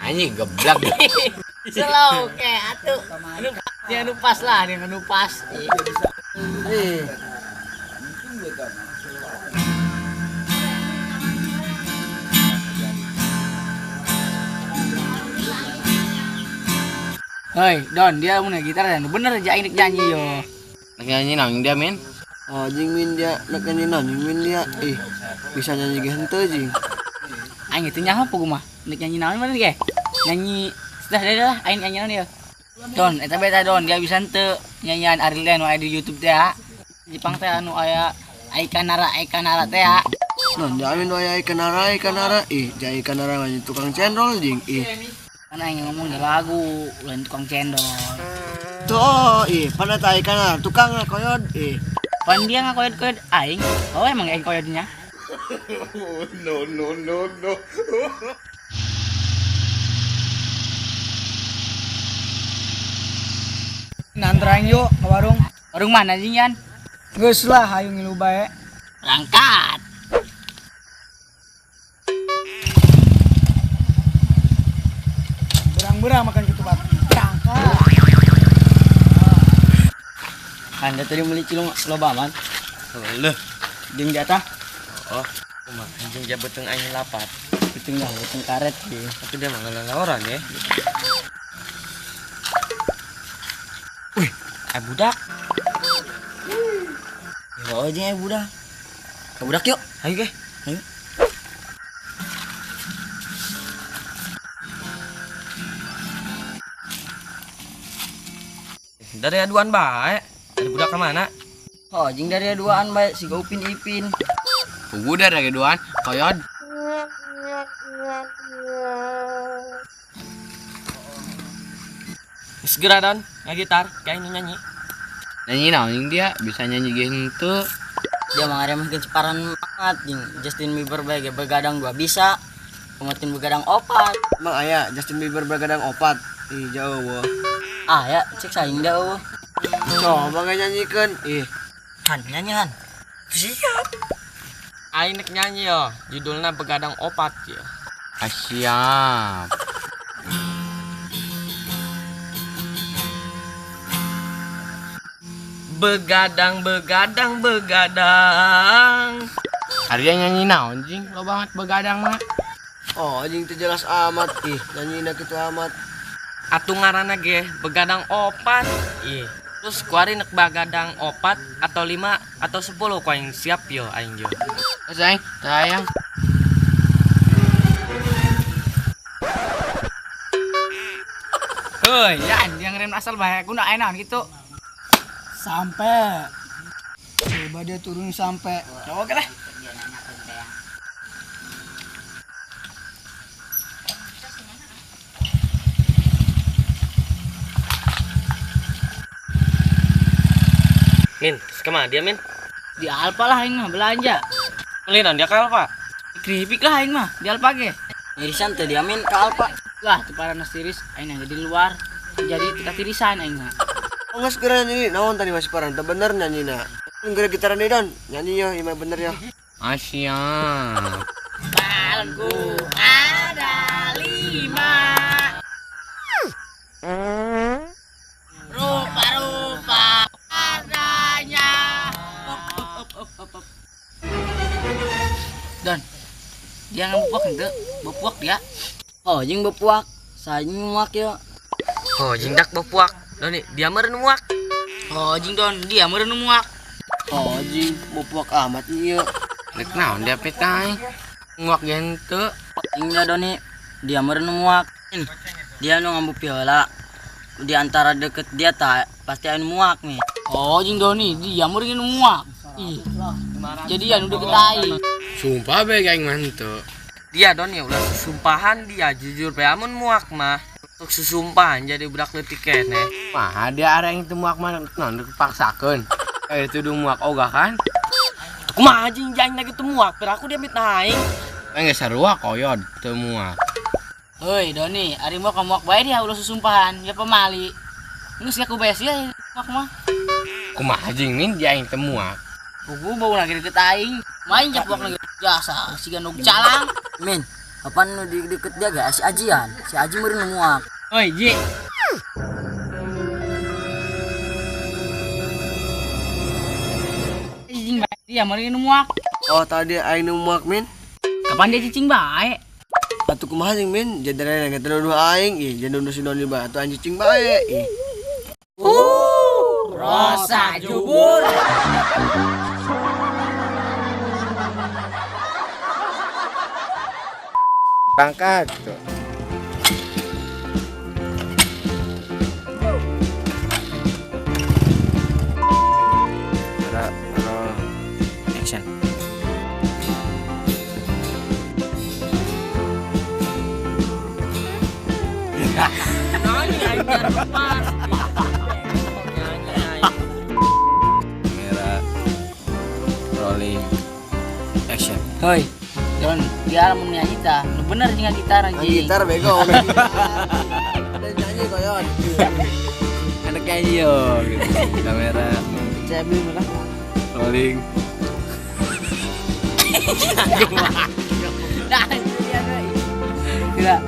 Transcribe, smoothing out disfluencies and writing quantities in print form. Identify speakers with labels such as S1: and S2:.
S1: Anjing geblak.
S2: Slow kayak atuh. Dia nu pas lah, dia nu pas.
S3: Ih.
S2: Hei, Don, dia punya gitar dan bener aja aing nyanyi yo.
S1: Nak nyanyi naon dia, Min?
S3: Oh, jing Min dia nak nyanyi naon jing Min dia. Ih, bisa nyanyi ge henteu jing.
S2: Aing itu nyaho apa mah? Nek nyanyi naon mana ge? Nyanyi sudah dah lah aing nyanyi naon ya. Don, eta beta Don, dia bisa henteu nyanyian Ariel nu aya di YouTube teh. Jepang teh anu aya Aikanara teh.
S3: Don, jamin nu aya Aikanara. Ih, jai Aikanara nyanyi tukang cendol jing. Ih.
S2: Kan aing ngomong di lagu, lain tukang cendol.
S3: Tuh, ih, pan eta Aikanara tukang koyod, ih.
S2: Pan dia ngakoyod-koyod aing. Oh, emang aing koyodnya.
S4: No, no, no, no.
S5: Nantrang yuk ke warung.
S2: Warung mana sih, Yan?
S5: Geus lah, hayu ngilu bae.
S2: Berangkat.
S5: Berang-berang makan ketupat. Berangkat.
S6: Anda tadi beli cilung loba amat.
S1: Leuh.
S6: Jeung jatah.
S1: Oh, kumaha jeung ja beuteung aing lapat.
S6: Beuteung lah, beuteung karet ge.
S1: Tapi dia mah ngalalaoran ya. Wih, ai budak.
S6: Ya jeung ai budak. Ka budak yuk.
S1: Ayo ge.
S6: Ayo.
S1: Dari aduan bae. Dari budak ke mana?
S6: Oh, jeung dari aduan bae si Upin Ipin.
S1: Pugu dari aduan, koyod. Segera Don, ngagitar, kayak ini nyanyi. Nyanyi naon dia, bisa nyanyi ge henteu.
S6: Dia mah ngaremehkeun ceparan banget jeung Justin Bieber bae ge begadang 2 bisa. Pengetin begadang 4.
S3: Emang aya Justin Bieber begadang 4. Ih, jauh wah.
S6: Ah ya, cek saing da eueuh.
S3: Coba ge nyanyikeun. Ih.
S6: Han nyanyi Han. Siap.
S1: Aing nek nyanyi yo, judulna Begadang 4 ya. Ah, siap. Begadang, begadang, begadang. Arya nyanyi naon jing? Lo banget begadang mah.
S3: Oh, jing teu jelas amat. Ih, nyanyina kitu amat.
S1: Atuh ngaranna ge begadang 4. Ih. Terus kuari nek begadang 4 atau 5 atau 10 ku aing siap yo aing yo. Terus aing tayang.
S2: Heuy, Yan, yang rem asal bae ku aing naon kitu.
S5: Sampai. Coba dia turun sampai.
S2: Oke lah.
S1: Min, kemana dia Min?
S2: Di Alfa lah aing mah belanja.
S1: Beli naon dia ke Alfa?
S2: Keripik lah aing mah di Alfa ge.
S6: Irisan teh dia Min ke Alfa.
S2: Lah, teu parana tiris aing nanya di luar. Jadi teu tirisan aing mah.
S3: Oh, geus geura nyanyi naon tadi masih paran teu bener nyanyina. Geura gitaran deui Don. Nyanyi yo, ieu mah bener yo.
S1: Ah, siap.
S2: Balonku ada 5. Rupa-rupa adanya. Op, op, op, op, op. Don, dia ngebuak henteu, bepuak dia.
S6: Oh, jeung bepuak. Saing muak yo.
S1: Oh, jeung dak bepuak. Doni, dia meureun muak.
S2: Oh, jeung Don, dia meureun muak.
S3: Oh, jeung bepuak amat ieu.
S1: Rek naon dia petai? Muak ge henteu.
S6: Jeung dia Doni, dia meureun muak. Dia nu ngambu heula. Di antara deket dia tak pasti anu muak nih.
S2: Oh, jeung Doni, dia meureun muak. Ih. Jadi anu deket aing.
S1: Sumpah bae aing mah henteu. Dia Doni ulah susumpahan dia jujur bae amun muak mah. Untuk susumpahan jadi budak leutik keneh. Mah dia arek yang teu muak mah naon dipaksakeun. Eh tuduh muak ogah kan? Kumaha jeung aing lagi teu muak, piraku dia mitnah aing. Aing geus sarua koyod teu muak.
S2: Heuy Doni, ari muak muak bae dia ulah susumpahan, ya pamali. Geus ku bae sia muak mah.
S1: Kumaha jeung Min dia aing teu muak.
S2: Pugu bau lagi deket aing. Main japuak lagi jasa siga nu calang.
S6: Min, Kapan nu di deket dia ge si Ajian. Si Aji meureun nu muak.
S2: Oi, Ji. Cicing bae dia meureun nu muak.
S3: Oh tadi aing nu muak min.
S2: Kapan dia cicing bae?
S3: Atuh kumaha sing min? Jadi aing teh nuduh aing, ih jadi nuduh si Doni bae atuh aing cicing bae. Ih.
S2: Rosa jubur.
S1: Berangkat tuh. Kamera roll action.
S6: Nyanyi aing lepas. Nyanyi aing.
S1: Kamera rolling action.
S2: Hoi. Don, dia mun nyanyi tah. Nu bener jeung gitar
S3: Main
S2: anjing.
S3: gitar bego. Main gitar. Dan nyanyi koyon.
S1: Anak nyanyi yo gitu. Kamera
S3: Cebi mana?
S1: rolling.
S2: Nah, dia deui. Tidak.